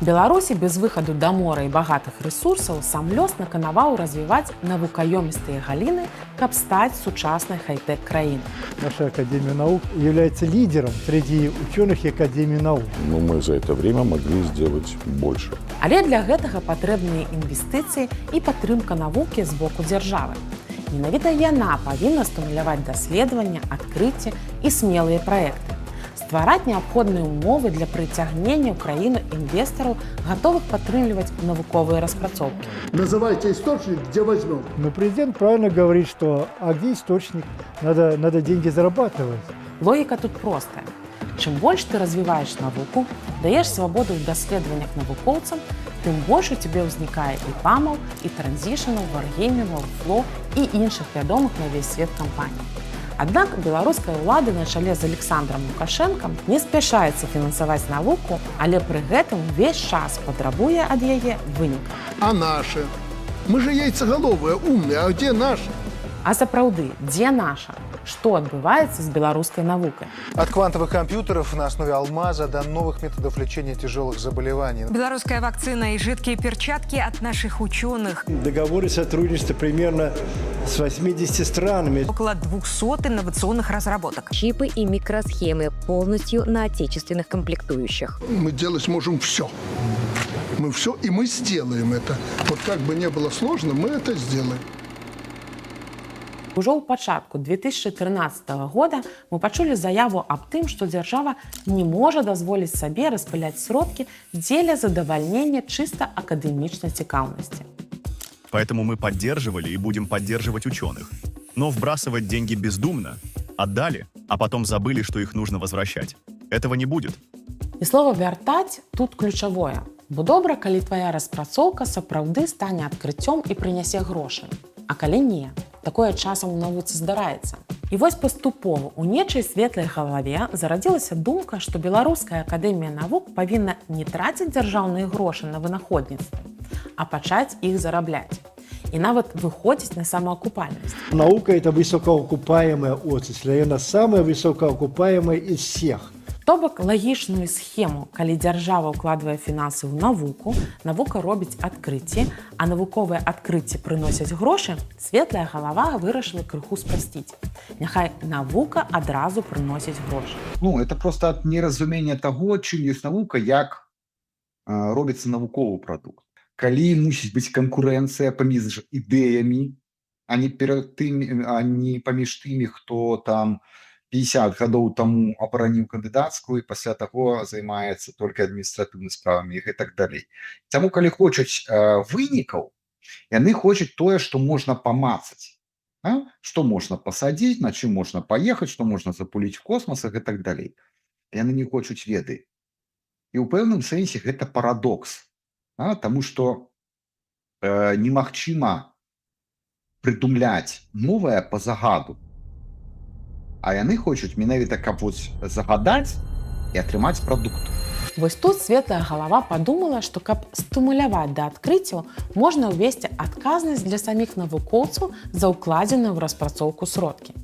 Беларусі без выхаду да мора і багатых рэсурсаў сам лёс наканаваў развіваць навукаёмістыя галіны, каб стаць сучаснай хай-тэк краінай. Наша Академия наук является лидером среди ученых и Академии наук. Но мы за это время могли сделать больше. Але для гэтага патрэбныя інвестыцыі і падтрымка навукі з боку дзяржавы. Менавіта яна павінна стымуляваць даследавання, адкрыцці і смелыя праекты. Ствараць неабходныя ўмовы для прыцягнення ў краіну інвестараў, гатовых падтрымліваць навуковыя распрацоўкі. Называйте источник, где возьмем. Но президент правильно говорит, что а где источник? Надо деньги зарабатывать. Логіка тут простая. Чым больш ты развіваеш навуку, даеш свабоду ў даследаваннях навукоўцам, тым больш у цябе ўзнікае ІПАМаў, і Транзішанаў, Варгеймінгаў, Фло і іншых вядомых на ўвесь свет кампаній. Аднак беларуская ўлада на чале з Александром Лукашэнкам не спяшаецца фінансаваць навуку, але пры гэтым увесь час патрабуе ад яе выніка. А наши? Мы же яйцеголовые, умные, а где наши? А сапраўды, дзе наша? Што адбываецца з беларускай навукай? От квантовых компьютеров на основе алмаза до новых методов лечения тяжелых заболеваний. Белорусская вакцина и жидкие перчатки от наших ученых. Договоры сотрудничества примерно с 80 странами. Около 200 инновационных разработок. Чипы и микросхемы полностью на отечественных комплектующих. Мы делать можем все. Мы все, и мы сделаем это. Вот как бы не было сложно, мы это сделаем. Ужо ў пачатку 2013 года мы пачулі заяву аб тым, што дзяржава не можа дазволіць сабе распыляць сродкі дзеля задавальнення чыста акадэмічнай цікаўнасці. Поэтому мы поддерживали и будем поддерживать ученых. Но вбрасывать деньги бездумно, отдали, а потом забыли, что их нужно возвращать, этого не будет. І слова «вяртаць» тут ключавое. Бо добра, калі твая распрацоўка сапраўды стане адкрыццём і прынясе грошы. А калі не, такое часам у навуцы здараецца. І вось паступова у нечай светлай галаве зарадзілася думка, што Беларуская акадэмія навук павінна не траціць дзяржаўныя грошы на вынаходніцтва, а пачаць іх зарабляць. І нават выходзіць на самаакупальнасць. Наука – это высокоокупаемая отрасль, наверное, самая высокоокупаемая из всех. То бок лагічную схему, калі дзяржава ўкладвае фінансы ў навуку, навука робіць адкрыцці, а навуковыя адкрыцці прыносяць грошы, светлая галава вырашыла крыху спрасціць. Няхай навука адразу прыносіць грошы. Ну, это просто ад неразумення таго, чым ёсць навука, як робіцца навуковы прадукт. Калі мусіць быць канкурэнцыя паміж ідэямі, а не перад тымі, а не паміж тымі, хто там 50 гадоў таму абараніў кандыдацкую і пасля таго займаецца толькі адміністратыўнымі справамі і гэтак далей. Таму, калі хочуць вынікаў, яны хочуць тое, што можна памацаць. А? Што можна пасадзіць, на чым можна паехаць, што можна запуліць в космос і гэтак далей. Яны не хочуць веды. І ў пэўным сэнсе гэта парадокс, а? Таму што немагчыма прыдумляць новае па загаду. А яны хочуць менавіта, каб вось загадаць і атрымаць прадукт. Вось тут светлая галава падумала, што, каб стымуляваць да адкрыццяў, можна ўвесці адказнасць для саміх навукоўцаў за ўкладзеныя ў распрацоўку сродкі.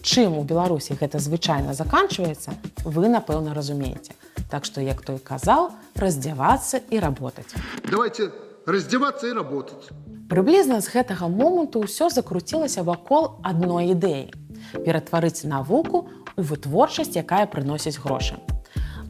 Чым у Беларусі гэта звычайна заканчваецца, вы, напэўна, разумееце. Так што, як той казаў, раздеваться и работать. Давайте раздеваться и работать. Прыблізна з гэтага моманту ўсё закруцілася вакол адной ідэі: ператварыць навуку ў вытворчасць, якая прыносіць грошы.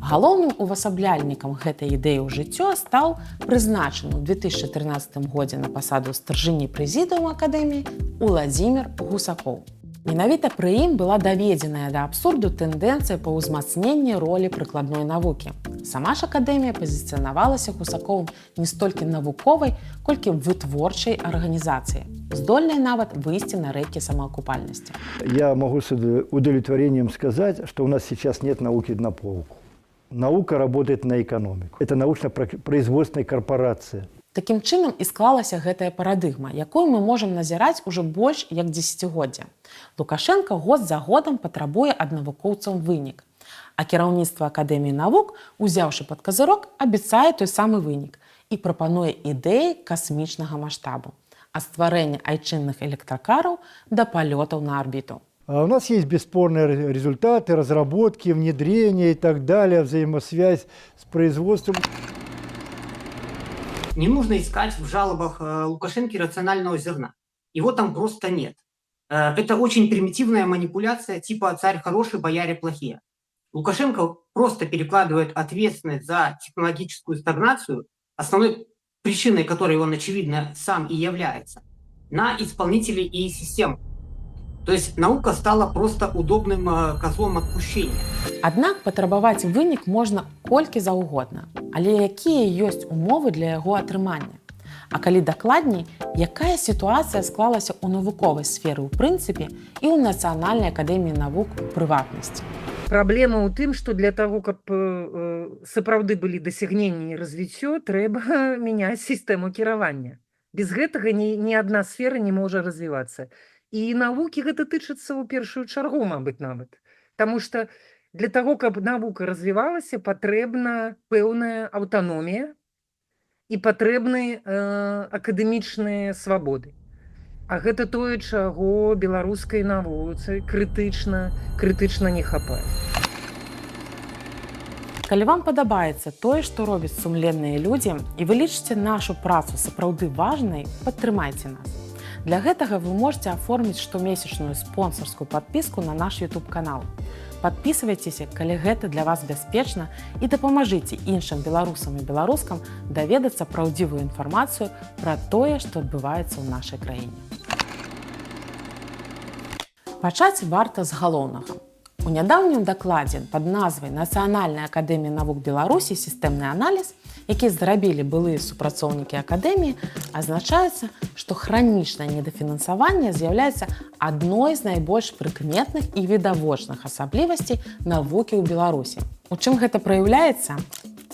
Галоўным увасабляльнікам гэтай ідэі ў жыццё стаў прызначаны ў 2013 годзе на пасаду старшыні прэзідыума акадэміі Уладзімир Гусакоў. Менавіта пры ім была даведзеная да абсурду тэндэнцыя па ўзмацненні ролі прыкладной навукі. Сама ж акадэмія пазіцыянавалася Гусаковым не столькі навуковай, колькі вытворчай арганізацыі, здольнай нават выйсці на рэйкі самаакупальнасці. Я могу с удовлетворением сказать, что у нас сейчас нет науки на полку. Наука работает на экономику. Это научно-производственная корпорация. Такім чынам і склалася гэтая парадыгма, якую мы можам назіраць ужо больш як дзесяцігоддзя. Лукашэнка год за годам патрабуе ад навукоўцаў вынік. А кіраўніцтва Акадэміі навук, узяўшы пад казырок, абяцае той самы вынік і прапануе ідэі касмічнага маштабу, ад стварэння айчынных электракараў да палётаў на арбіту. А у нас есть бесспорные результаты, разработки, внедрение и так далее, взаимосвязь с производством. Не нужно искать в жалобах Лукашенко рационального зерна. Его там просто нет. Это очень примитивная манипуляция типа «царь хороший, бояре плохие». Лукашенко просто перекладывает ответственность за технологическую стагнацию, основной причиной которой он, очевидно, сам и является, на исполнителей и систему. То есть наука стала просто удобным козлом отпущения. Аднак патрабаваць вынік можна колькі заўгодна. Але якія ёсць умовы для яго атрымання? А калі дакладней, якая сітуацыя склалася ў навуковай сферы ў прынцыпе і ў Нацыянальнай акадэміі навук у прыватнасці? Праблема ў тым, што для таго, каб сапраўды былі дасягненні і развіццё, трэба мяняць сістэму кіравання. Без гэтага ні адна сфера не можа развівацца. І навукі гэта тычыцца ў першую чаргу, мабыць, нават. Таму што для таго, каб навука развівалася, патрэбна пэўная аўтаномія і патрэбны акадэмічныя свабоды. А гэта тое, чаго беларускай навуцы крытычна не хапае. Калі вам падабаецца тое, што робяць сумленныя людзі, і вы лічыце нашу працу сапраўды важнай, падтрымайце нас. Для гэтага вы можете аформіць штомесячную спонсарскую падпіску на наш YouTube канал. Падпісвайцеся, калі гэта для вас бяспечна, і дапамажыце іншым беларусам і беларускам даведацца праўдзівую інфармацыю пра тое, што адбываецца ў нашай краіне. Пачаць варта з галоўнага. У нядаўнім дакладзе пад назвай «Нацыянальная акадэмія навук Беларусі: сістэмны аналіз», які зрабілі былыя супрацоўнікі акадэміі, азначаецца, што хранічнае недафінансаванне з'яўляецца адной з найбольш прыкметных і відавочных асаблівасцей навукі ў Беларусі. У чым гэта праяўляецца?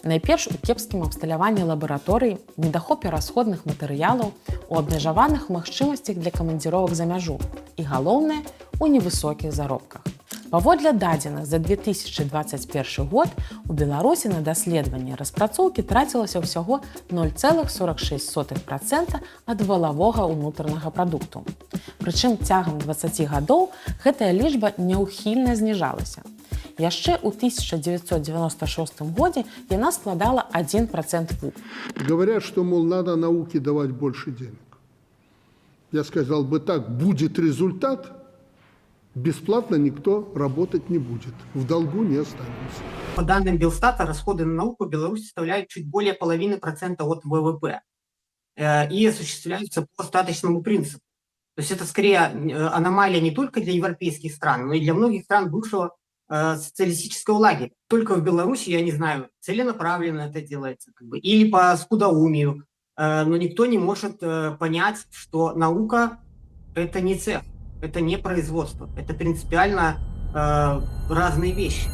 Найперш у кепскім абсталяванні лабараторый, недахопе расходных матэрыялаў, у абмежаваных магчымасцях для камандзіровак за мяжу і, галоўнае, у невысокіх заробках. Паводле дадзеных за 2021 год у Беларусі на даследаванне, распрацоўкі трацілася ўсяго 0,46% ад валавога ўнутранага прадукту. Прычым цягам 20 гадоў гэтая лічба няўхільна зніжалася. Яшчэ ў 1996 годзе яна складала 1% ВУП. Говорят, что, мол, надо науке давать больше денег. Я сказал бы так: будет результат, бесплатно никто работать не будет. В долгу не останемся. По данным Белстата, расходы на науку в Беларуси составляют чуть более половины процента от ВВП и осуществляются по остаточному принципу. То есть это скорее аномалия не только для европейских стран, но и для многих стран бывшего социалистического лагеря. Только в Беларуси, я не знаю, целенаправленно это делается, как бы, или по скудоумию, но никто не может понять, что наука – это не цех, это не производство, это принципиально разные вещи.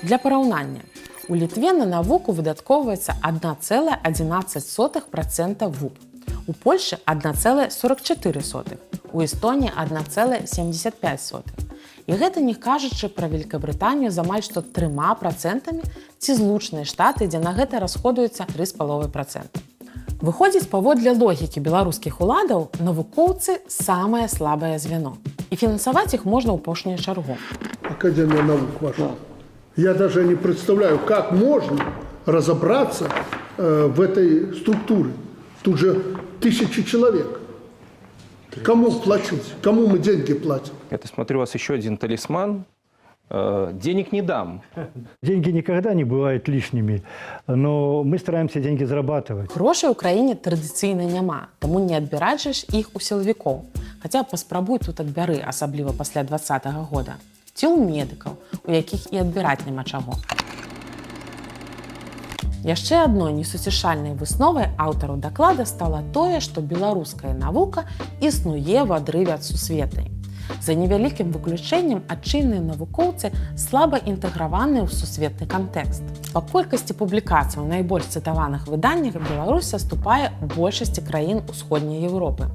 Для параўнання, у Літве на навуку выдаткоўваецца 1,11% ВУП. У Польшы 1,44, у Эстоніі 1,75. І гэта не кажучы пра Великабрытанію з амаль што 3% ці Злучаныя Штаты, дзе на гэта расходуецца 3,5%. Выходзіць, паводле логікі беларускіх уладаў, навукоўцы — самае слабае звяно. І фінансаваць іх можна ў апошнюю чаргу. Академия наук ваша. Я даже не представляю, как можно разобраться в этой структуре. Тут же тысячи человек. Кому платить? Кому мы деньги платим? Это, смотрю, у вас еще один талисман. Денег не дам. Деньги никогда не бывают лишними, но мы стараемся деньги зарабатывать. Грошай у краіне традыцыйна няма, таму не адбіраць жа ж іх у сілавікоў. Хаця паспрабуй тут адбяры, асабліва пасля 20-го года. Ці ў медыкаў, у якіх і адбіраць няма чаго. Яшчэ адной несуцішальнай высновай аўтараў даклада стала тое, што беларуская навука існуе в адрыве ад сусветнай. За невялікім выключэннем айчынныя навукоўцы слаба інтэграваныя ў сусветны кантэкст. Па колькасці публікацый у найбольш цытаваных выданнях Беларусь саступае большасці краін Усходняй Еўропы.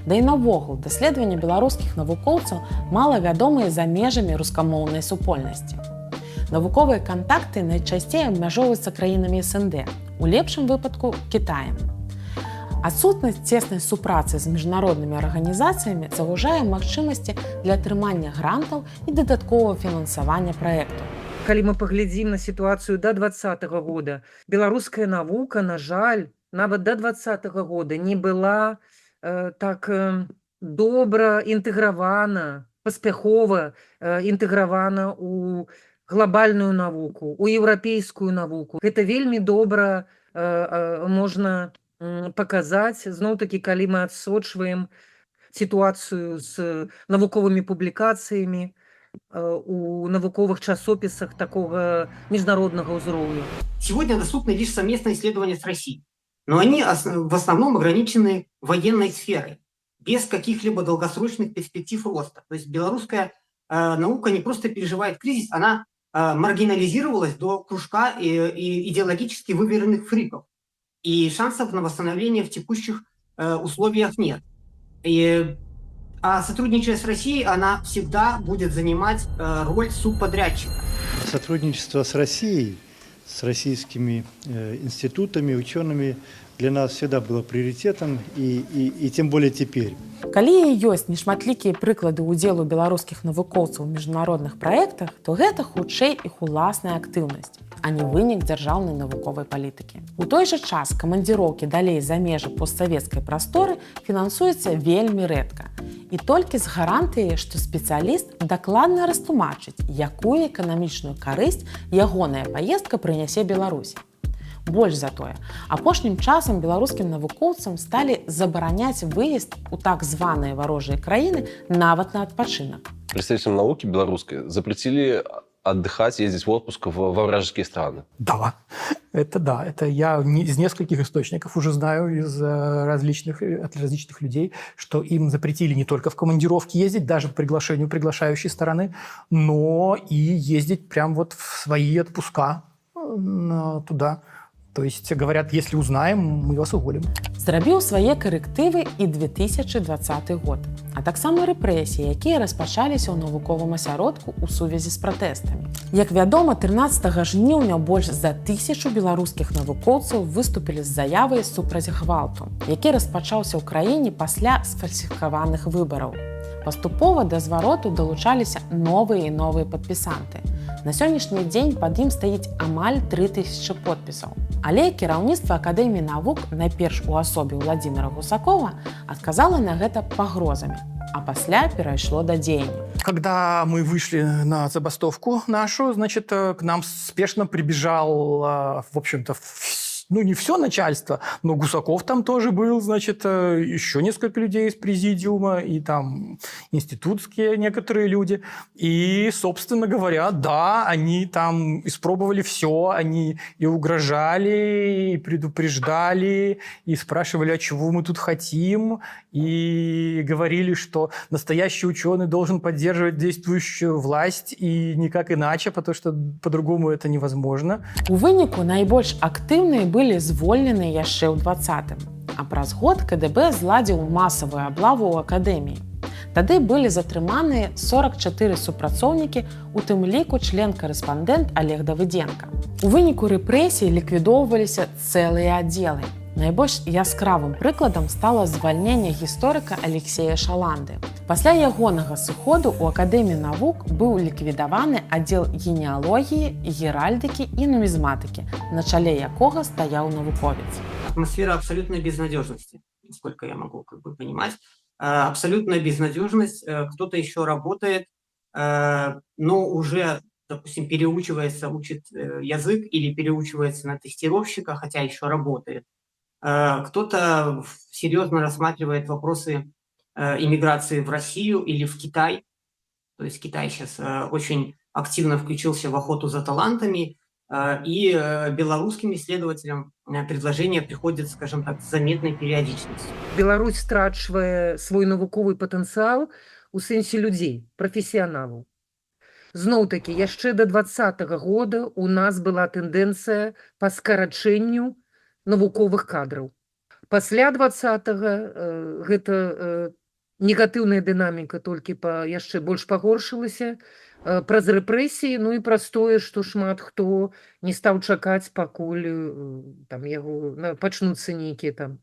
Да і наогул даследаванні беларускіх навукоўцаў мала вядомыя за межамі рускамоўнай супольнасці. Навуковыя кантакты найчасцей абмяжоўваюцца краінамі СНД, у лепшым выпадку Кітаем. Адсутнасць цеснай супрацы з міжнароднымі арганізацыямі завужае магчымасці для атрымання грантаў і дадатковага фінансавання праекту. Калі мы паглядзім на сітуацыю да 20-го года, беларуская навука, на жаль, нават да 20-го года не была так добра інтэгравана, паспяхова інтэгравана у глобальную навуку, у еўрапейскую навуку. Гэта вельмі добра можна паказаць зноў-такі, калі мы адсочваем сітуацыю з навуковымі публікацыямі у навуковых часопісах такога міжнароднага ўзроўню. Сегодня доступны лишь совместные исследования с Россией, но они в основном ограничены военной сферой, без каких-либо долгосрочных перспектив роста. То есть белорусская наука не просто переживает кризис, она маргинализировалась до кружка и идеологически выверенных фриков. И шансов на восстановление в текущих условиях нет. А сотрудничая с Россией, она всегда будет занимать роль субподрядчика. Сотрудничество с Россией, с российскими институтами, учеными для нас всегда было приоритетом, и тем более теперь. Калі і ёсць нешматлікія прыклады ўдзелу беларускіх навукоўцаў у міжнародных праектах, то гэта хутчэй іх уласная актыўнасць, а не вынік дзяржаўнай навуковай палітыкі. У той жа час камандзіроўкі далей за межы постсавецкай прасторы фінансуюцца вельмі рэдка. І толькі з гарантыяй, што спецыяліст дакладна растлумачыць, якую эканамічную карысць ягоная паездка прынясе Беларусі. Больш за тое, апошнім часам беларускім навукоўцам сталі забараняць выезд у так званыя варожыя краіны нават на адпачынак. Представителям науки белорусской запретили отдыхать, ездить в отпуск во вражеские страны. Да, это да. Это я из нескольких источников уже знаю, от различных людей, что им запретили не только в командировки ездить, даже по приглашению приглашающей стороны, но и ездить прям вот в свои отпуска туда. То есть говорят, если узнаем, мы вас уволим. Зрабіў свае карэктывы і 2020 год, а таксама рэпрэсіі, якія распачаліся ў навуковым асяродку ў сувязі з пратэстамі. Як вядома, 13 жніўня больш за 1000 беларускіх навукоўцаў выступілі з заявай супраць гвалту, які распачаўся ў краіне пасля сфальсіфікаваных выбараў. Паступова да звароту далучаліся новыя і новыя падпісанты. На сённяшні дзень пад ім стаіць амаль 3000 подпісаў. Але кіраўніцтва Акадэміі навук, найперш у асобе Уладзіміра Гусакова, адказала на гэта пагрозамі, а пасля перайшло да дзеяння. Когда мы вышли на забастовку нашу, значит, к нам спешно прибежал, в общем-то, ну, не все начальство, но Гусаков там тоже был, значит, еще несколько людей из президиума и там институтские некоторые люди. И, собственно говоря, да, они там испробовали все, они и угрожали, и предупреждали, и спрашивали, а чего мы тут хотим, и говорили, что настоящий ученый должен поддерживать действующую власть и никак иначе, потому что по-другому это невозможно. У выніку найбольш актыўныя былі звольнены яшчэ ў 20-м. А праз год КДБ зладзіў масавую аблаву ў акадэміі. Тады былі затрыманыя 44 супрацоўнікі, у тым ліку член-карэспандэнт Алег Давыдзенка. У выніку рэпрэсій ліквідоўваліся цэлыя аддзелы. Найбольш яскравым прыкладам стала звальненне гісторыка Алексея Шаланды. Пасля ягонага сыходу ў Акадэміі навук быў ліквідаваны аддзел генеалогіі, геральдыкі і нумізматыкі, на чале якога стаяў навуковец. Атмосфера абсолютной безнадежности, насколько я могу как бы понимать. Абсолютная безнадежность. Кто-то еще работает, но уже, допустим, переучивается, учит язык или переучивается на тестировщика, хотя еще работает. Кто-то серьезно рассматривает вопросы иммиграции в Россию или в Китай. То есть Китай сейчас очень активно включился в охоту за талантами, и белорусским исследователям предложения приходят, скажем так, с заметной периодичностью. Беларусь страчвае свой навуковы патэнцыял у сэнсе людзей, прафесіяналаў. Зноў-такі, яшчэ да 20-го года у нас была тэндэнцыя па скарачэнню навуковых кадраў. Пасля 20-го гэта негатыўная дынаміка толькі яшчэ больш пагоршылася праз рэпрэсіі, ну і праз тое, што шмат хто не стаў чакаць, пакуль там яго пачнуцца нейкія там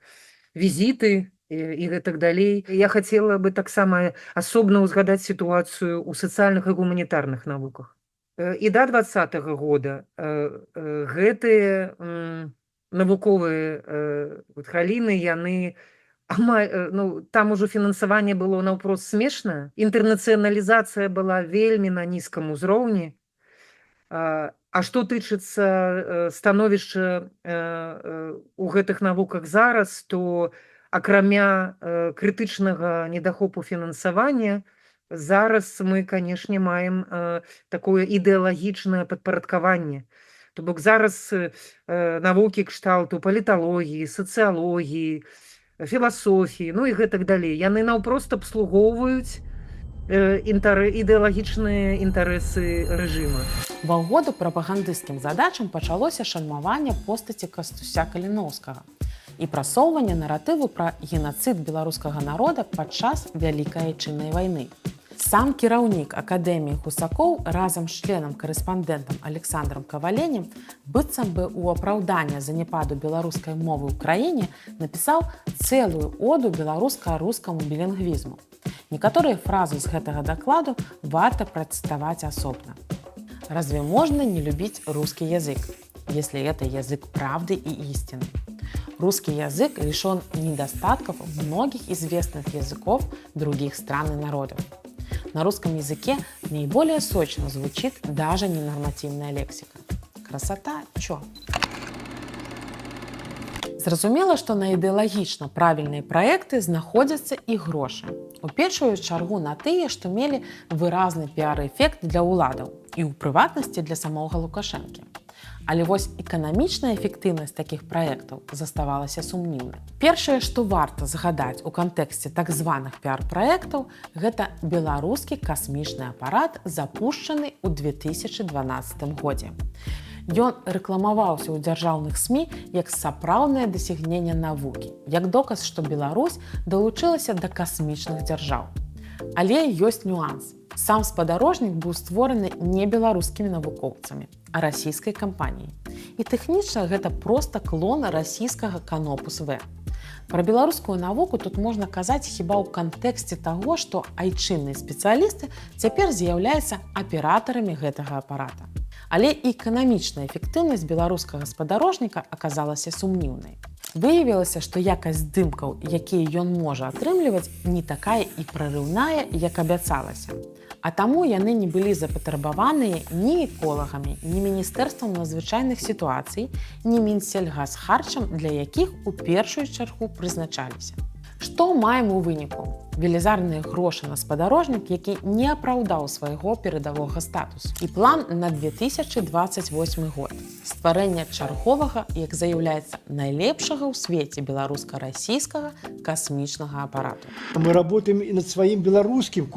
візіты і гэтак далей. Я хацела бы таксама асобна ўзгадаць сітуацыю ў сацыяльных і гуманітарных навуках. І да 20-го года гэтыя Навуковыя вот галіны, яны амаль, ну, там ужо фінансаванне было наўпрост смешнае. Інтэрнацыяналізацыя была вельмі на нізкам узроўні. А што тычыцца становішча у гэтых навуках зараз, то, акрамя крытычнага недахопу фінансавання, зараз мы, канешне, маем такое ідэалагічнае падпарадкаванне. То бок зараз навукі кшталту паліталогіі, сацыялогіі, філасофіі, ну і гэтак далей, яны наўпрост абслугоўваюць ідэалагічныя інтарэсы рэжыма. Ва ўгоду прапагандысцкім задачам пачалося шальмаванне постаці Кастуся Каліноўскага і прасоўванне наратыву пра генацыд беларускага народа падчас Вялікай Айчыннай вайны. Сам кіраўнік акадэміі Гусакоў разам з членам-карэспандэнтам Александром Каваленем, быццам бы ў апраўданне заняпаду беларускай мовы ў краіне, напісаў цэлую оду беларуска-рускаму білінгвізму. Некаторыя фразы з гэтага дакладу варта працытаваць асобна. «Разве можно не любить русский язык, если это язык правды и истины? Русский язык лишен недостатков многих известных языков других стран и народов. На русском языке наиболее сочно звучит даже ненормативная лексика». Красота, чё? Зразумела, што на ідэалагічна правільныя праекты знаходзяцца і грошы. У першую чаргу на тыя, што мелі выразны піар-эфект для ўладаў і, ў прыватнасці, для самога Лукашэнкі. Але вось эканамічная эфектыўнасць такіх праектаў заставалася сумніўнай. Першае, што варта згадаць у кантэксце так званых піар-праектаў, гэта беларускі касмічны апарат, запушчаны ў 2012 годзе. Ён рэкламаваўся ў дзяржаўных СМІ як сапраўднае дасягненне навукі, як доказ, што Беларусь далучылася да касмічных дзяржаў. Але ёсць нюанс. Сам спадарожнік быў створаны не беларускімі навукоўцамі, а расійскай кампаніяй. І тэхнічна гэта проста клон расійскага Канопус В. Пра беларускую навуку тут можна казаць хіба ў кантэксце таго, што айчынныя спецыялісты цяпер з'яўляюцца аператарамі гэтага апарата. Але і эканамічная эфектыўнасць беларускага спадарожніка аказалася сумніўнай. Выявілася, што якасць здымкаў, якія ён можа атрымліваць, не такая і прарыўная, як абяцалася. А таму яны не былі запатрабаваныя ні эколагамі, ні Міністэрствам надзвычайных сітуацый, ні Мінсельгасхарчам, для якіх у першую чаргу прызначаліся. Што маем у выніку? Велізарныя грошы на спадарожнік, які не апраўдаў свайго перадавога статусу. І план на 2028 год. Стварэнне чарговага, як заяўляецца, найлепшага ў свеце беларуска-расійскага касмічнага апарату. Мы работаем и над своим белорусским,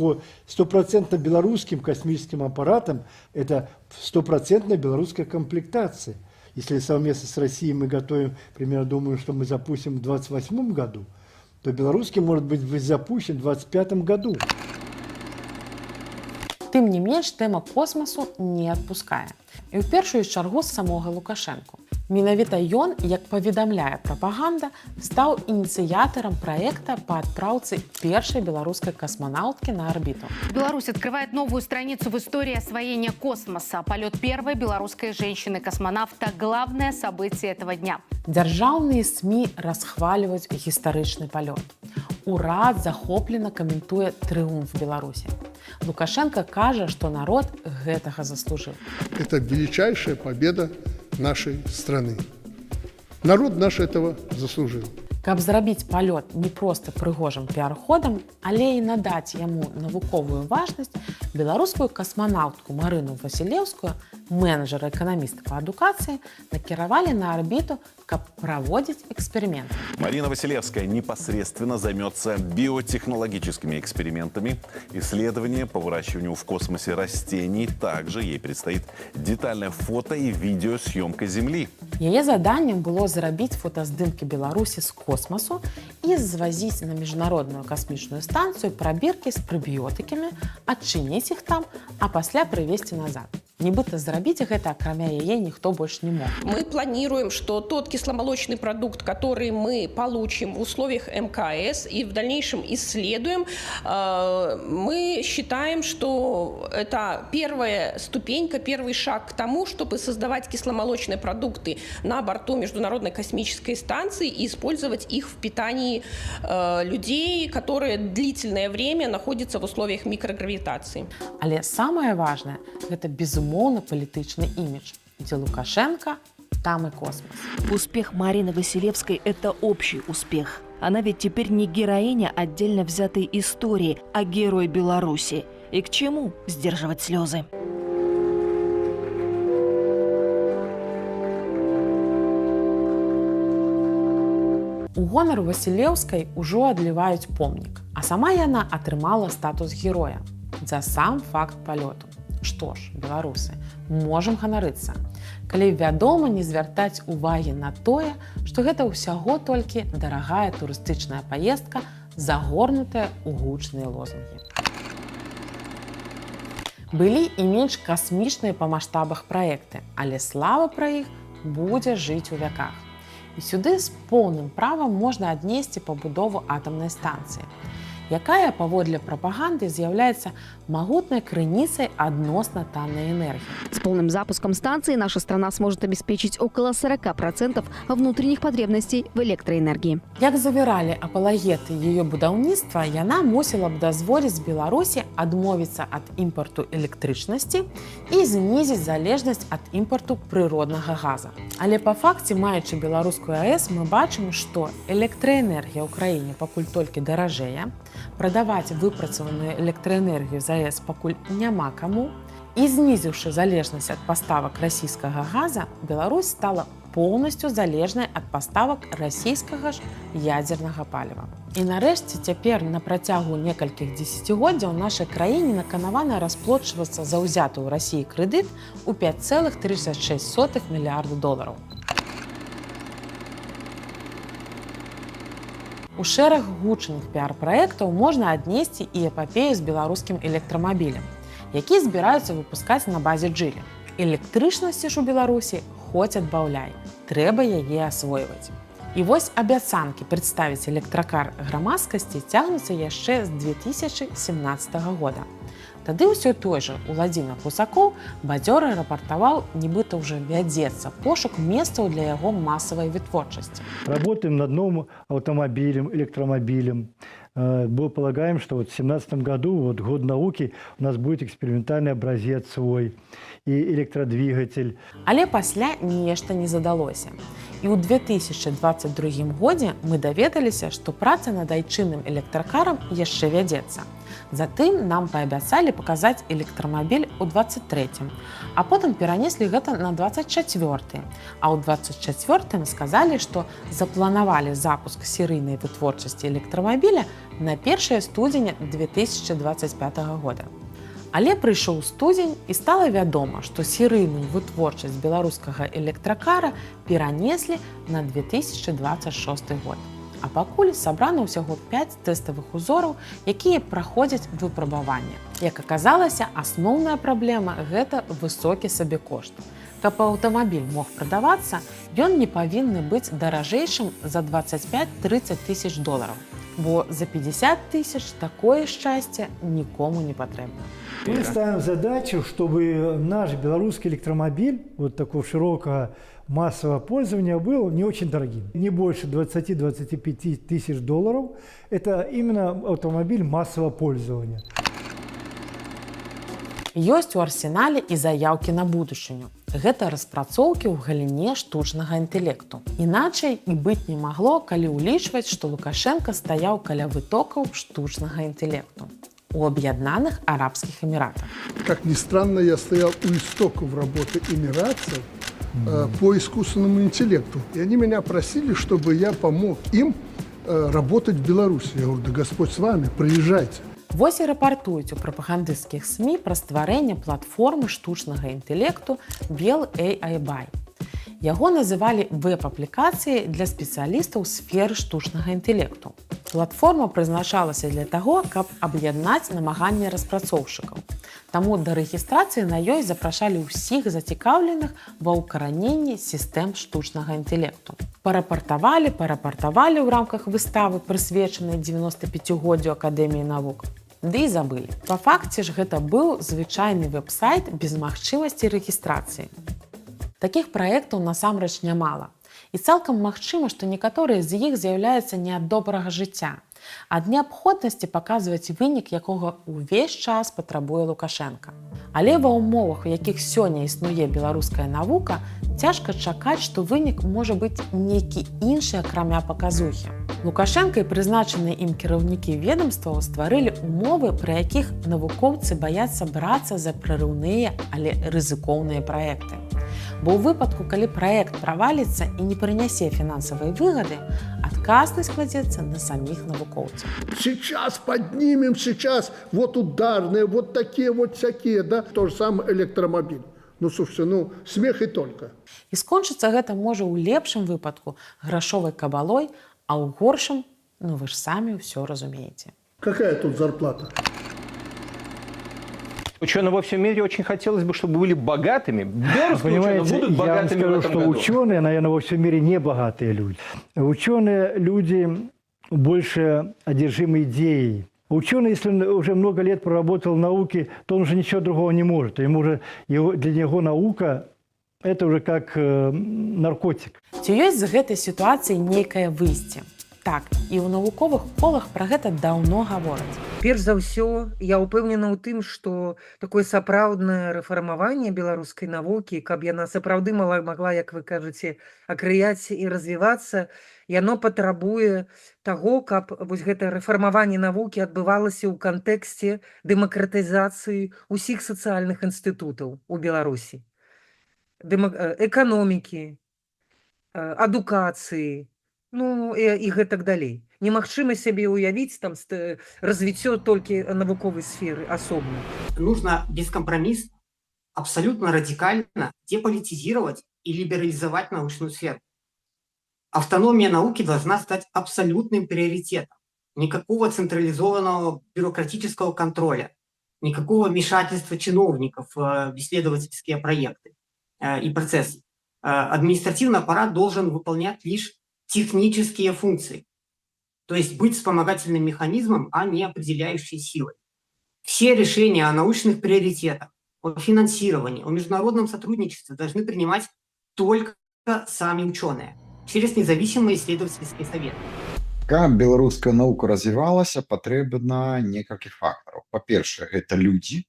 стопроцентно белорусским космическим аппаратом. Это стопроцентная белорусская комплектация. Если совместно с Россией мы готовим, примерно думаю, что мы запустим в 2028 году, то белорусский может быть запущен в 2025 году. Тым не менш, тэма космасу не адпускае. І ў першую чаргу самога Лукашэнку. Менавіта ён, як паведамляе прапаганда, стаў ініцыятарам праекта па адпраўцы першай беларускай касманаўткі на арбіту. Беларусь открывает новую страницу в истории освоения космоса. Полет первой белорусской женщины-космонавта – главное событие этого дня. Дзяржаўныя СМІ расхвальваюць гістарычны палёт. Урад захоплена каментуе трыумф Беларусі. Лукашэнка кажа, што народ гэтага заслужыў. Это величайшая победа нашей страны. Народ наш этого заслужил. Каб зрабіць палёт не проста прыгожым піар-ходам, але і надаць яму навуковую важнасць, беларускую касманаўтку Марыну Васілеўскую, менеджера эканаміста па адукацыі, накіравалі на арбіту, каб праводзіць эксперыменты. Марина Василевская непосредственно займется биотехнологическими экспериментами, исследования по выращиванию в космосе растений. Также ей предстоит детальная фото и видеосъемка Земли. Яе заданнем было зрабіць фотаздымкі Беларусі з космасу і звазіць на Міжнародную касмічную станцыю прабіркі з прэбіётыкамі, адчыніць іх там, а пасля прывезці назад. Нібыта зрабіць гэта, акрамя яе, ніхто больш не мог. Мы планируем, что тот кисломолочный продукт, который мы получим в условиях МКС и в дальнейшем исследуем, мы считаем, что это первая ступенька, первый шаг к тому, чтобы создавать кисломолочные продукты на борту Международной космической станции и использовать их в питании людей, которые длительное время находятся в условиях микрогравитации. Але самае важнае — гэта, безумоўна, палітычны імідж. Дзе Лукашэнка, там і космас. Успех Марины Василевской – это общий успех. Она ведь теперь не героиня отдельно взятой истории, а герой Беларуси. И к чему сдерживать слезы? У гонар Васілеўскай ужо адліваюць помнік, а сама яна атрымала статус героя за сам факт палёту. Што ж, беларусы, можам ганарыцца. Калі, вядома, не звяртаць увагі на тое, што гэта ўсяго толькі дарагая турыстычная паездка, загорнутая ў гучныя лозунгі. Былі і менш касмічныя па маштабах праекты, але слава пра іх будзе жыць у вяках. І сюды з поўным правам можна аднесці пабудову атамнай станцыі, якая, паводле прапаганды, з'яўляецца магутнай крыніцай адносна таннай энергіі. С полным запуском станции наша страна сможет обеспечить около 40% внутренних потребностей в электроэнергии. Як завяралі апалагеты яе будаўніцтва, яна мусіла б дазволіць Беларусі адмовіцца ад імпарту электрычнасці і знізіць залежнасць ад імпарту прыроднага газа. Але па факце, маючы беларускую АЭС, мы бачым, што электраэнергія ў краіне пакуль толькі даражэе, прадаваць выпрацаваную электраэнергію з АЭС пакуль няма каму, і, знізіўшы залежнасць ад паставак расійскага газа, Беларусь стала поўнасцю залежнай ад паставак расійскага ж ядзернага паліва. І нарэшце цяпер на працягу некалькіх дзесяцігоддзяў нашай краіне наканавана расплочвацца за ўзяты ў Расіі крэдыт у 5,36 мільярда долараў. У шэраг гучных піар-праектаў можна аднесці і эпапею з беларускім электрамабілем, які збіраюцца выпускаць на базе Джылі. Электрычнасці ж у Беларусі хоць адбаўляй, трэба яе асвойваць. І вось абяцанкі прадставіць электракар грамадскасці цягнуцца яшчэ з 2017 года. Тады ўсё той жа Уладзімир Гусакоў бадзёра рапартаваў, нібыта ўжо вядзецца пошук месцаў для яго масавай вытворчасці. Работаем над новым автомобилем, электромобилем. Мы полагаем, что вот в 2017 году, вот год науки, у нас будет экспериментальный образец свой и электродвигатель. Але пасля нешта не задалося. І ў 2022 годзе мы даведаліся, што праца над айчынным электракарам яшчэ вядзецца. Затым нам паабяцалі паказаць электрамабіль у 23, а потым перанеслі гэта на 24. А ў 24 сказалі, што запланавалі запуск серыйнай вытворчасці электрамабіля на 1 студзеня 2025 года. Але прыйшоў студзень, і стала вядома, што серыйную вытворчасць беларускага электракара перанеслі на 2026 год. А пакуль сабрана ўсяго 5 тэставых узораў, якія праходзяць выпрабаванне. Як аказалася, асноўная праблема — гэта высокі сабекошт. Каб аўтамабіль мог прадавацца, ён не павінны быць даражэйшым за 25-30 тысяч долараў. Бо за 50 тысяч такое шчасце нікому не патрэбна. Мы ставим задачу, чтобы наш белорусский электромобиль, вот такого широкого массового пользования, был не очень дорогим. Не больше 20-25 тысяч долларов. Это именно автомобиль массового пользования. Ёсць у арсенале і заяўкі на будучыню. Гэта распрацоўкі ў галіне штучнага інтэлекту. Іначай і быць не магло, калі ўлічваць, што Лукашэнка стаяў каля вытокаў штучнага інтэлекту у Аб'яднаных Арабскіх Эміратах. Как ни странно, я стоял у истоков работы эмиратцев по искусственному интеллекту. И они меня просили, чтобы я помог им работать в Беларуси. Я говорю: да Господь с вами, приезжайте. Вось і рапартуюць у прапагандысцкіх СМІ пра стварэнне платформы штучнага інтэлекту Бел AI. Яго называлі веб-аплікацыяй для спецыялістаў сферы штучнага інтэлекту. Платформа прызначалася для таго, каб аб'яднаць намаганні распрацоўшчыкаў. Таму да рэгістрацыі на ёй запрашалі ўсіх зацікаўленых ва ўкараненні сістэм штучнага інтэлекту. Парапартавалі, парапартавалі ў рамках выставы, прысвечанай 95годдзю Акадэміі навук. Ды і забылі. Па факце ж гэта быў звычайны веб-сайт без магчымасці рэгістрацыі. Такіх праектаў насамрэч нямала. І цалкам магчыма, што некаторыя з іх з'яўляюцца не ад добрага жыцця, а ад неабходнасці паказваць вынік, якога ўвесь час патрабуе Лукашэнка. Але ва ўмовах, у якіх сёння існуе беларуская навука, цяжка чакаць, што вынік можа быць нейкі іншы, акрамя паказухі. Лукашэнка і прызначаныя ім кіраўнікі ведомстваў стварылі умовы, пры якіх навукоўцы баяцца брацца за прарыўныя, але рызыкоўныя праекты. Бо ў выпадку, калі праект праваліцца і не прынясе фінансавай выгады, адказнасць кладзецца на саміх навукоўцаў. Сейчас поднимем, сейчас вот ударные, вот такие вот всякие, да, то же самое электромобиль. Ну, слушайте, ну, смех и только. І скончыцца гэта можа ў лепшым выпадку грашовай кабалой, а ў горшым, ну, вы ж самі ўсё разумееце. Какая тут зарплата? Ученые во всем мире очень хотелось бы, чтобы были богатыми. Белорусские ученые Понимаете, будут я вам богатыми в скажу, этом что году. Ученые, наверное, во всем мире не богатые люди. Ученые люди больше одержимы идеей. Ученый, если он уже много лет проработал в науке, то он уже ничего другого не может. Ему уже, его, для него наука – это уже как наркотик. Ці ёсць з гэтай сітуацыі нейкае выйсце? Так, і ў навуковых колах пра гэта даўно гавораць. Перш за ўсё, я ўпэўнена ў тым, што такое сапраўднае рэфармаванне беларускай навукі, каб яна сапраўды магла, як вы кажаце, акрыяць і развівацца, яно патрабуе таго, каб вось гэта рэфармаванне навукі адбывалася ў кантэксце дэмакратызацыі ўсіх сацыяльных інстытутаў у Беларусі. Эканомікі, адукацыі, ну і гэтак далей. Немагчыма сябе ўявіць там развіццё толькі навуковай сферы асобна. Нужно бескомпромиссно, абсолютно радикально деполитизировать и либерализовать научную сферу. Автономия науки должна стать абсолютным приоритетом. Никакого централизованного бюрократического контроля, никакого вмешательства чиновников в исследовательские проекты и процессы. Административный аппарат должен выполнять лишь технические функции, то есть быть вспомогательным механизмом, а не определяющей силой. Все решения о научных приоритетах, о финансировании, о международном сотрудничестве должны принимать только сами ученые через независимый исследовательский совет. Каб беларуская наука развівалася, патрэбна некалькі фактараў. Па-першае, гэта людзі,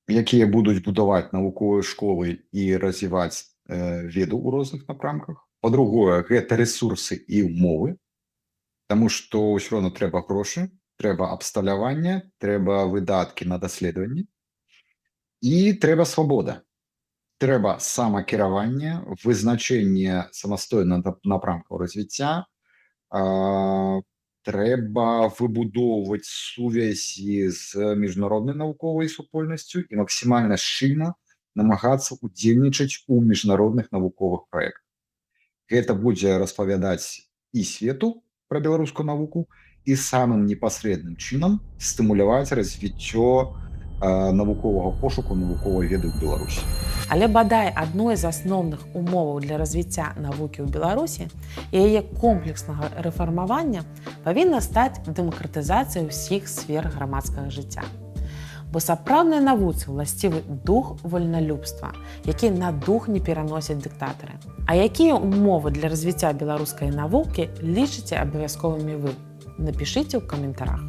якія будуць будаваць навуковыя школы і развіваць веду ў розных напрамках. Па-другое, гэта рэсурсы і ўмовы, таму што ўсё роўна трэба грошы, трэба абсталяванне, трэба выдаткі на даследаванні і трэба свабода. Трэба самакіраванне, вызначэнне самастойна напрамкаў развіцця, трэба выбудоўваць сувязі з міжнароднай навуковай супольнасцю і максімальна шчыльна намагацца удзельнічаць у міжнародных навуковых праектах. Гэта будзе распавядаць і свету пра беларускую навуку, і самым непасрэдным чынам стымуляваць развіццё навуковага пошуку, навуковай веды ў Беларусі. Але бадай адной з асноўных умоваў для развіцця навукі ў Беларусі і яе комплекснага рэфармавання павінна стаць дэмакратызацыя ўсіх сфер грамадскага жыцця. Бо сапраўднай навуцы ўласцівы дух вольналюбства, які на дух не пераносяць дыктатары. А якія ўмовы для развіцця беларускай навукі лічыце абавязковымі вы? Напішыце ў каментарах.